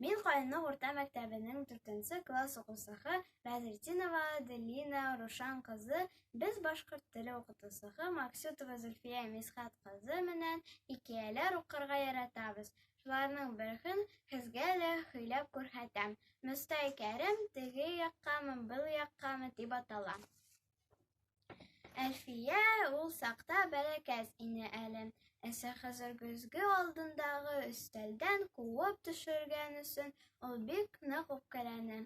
Мин Ҡайынлыҡ урта мәктәбенең дүртенсе класс уҡыусыһы Бәҙретдинова Аделина Рушан ҡыҙы, беҙ башҡорт теле уҡытыусыһы Максютова Зөлфиә Мисхәт ҡыҙы менән хикәйәләр уҡырға яратабыҙ. Шуларҙың береһен һеҙгә лә һөйләп күрһәтәм. Мостай Кәрим теге яҡҡамы, был яҡҡамы тип атала. Әлфиә ул саҡта бәләкәс ине әле. Әсәһе көҙгө алдындағы өҫтәлдән ҡыуып төшөргән өсөн ул бик ныҡ үпкәләне.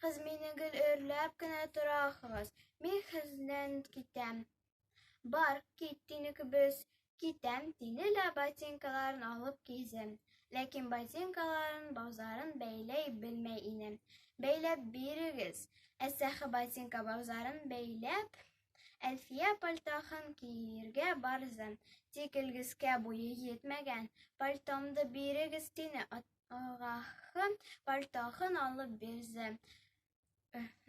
Һеҙ мине гел өрләп кенә тораһығыҙ, мин һеҙҙән китәм. Бар, кит, тинек беҙ. Китәм, тине лә ботинкаларын алып кейҙе. Ләкин ботинкаларын бауҙарын бәйләй белмәй ине. Бәйләп бирегеҙ. Әсәһе ботинка бауҙарын бәйләп, Әлфиә пальтоһын кейергә барҙы. Тик элгескә буйы етмәгән. Пальтомды бирегеҙ, тине. Ағаһы пальтоһын алып бирҙе.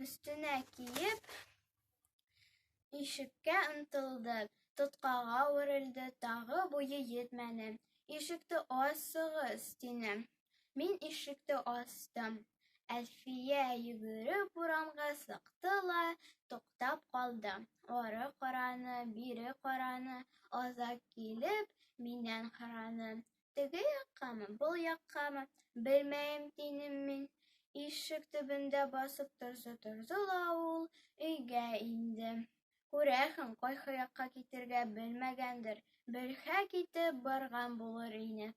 Өҫтөнә кейеп, ишеккә ынтылды. Тотҡаға үрелде, тағы буйы етмәне. Ишекте асығыҙ, тине. Мин ишекте астым. Әлфиә йүгереп урамға сыҡты ла туҡтап ҡалды. Ары ҡараны, бире ҡараны, аҙаҡ килеп минән һораны: Теге яҡҡамы, был яҡҡамы? Белмәйем, тинем мин. Ишек төбөндә баҫып торҙо-торҙо ла ул өйгә инде. Күрәһең, ҡайһы яҡҡа китергә белмәгәндер, белһә, китеп барған булыр ине.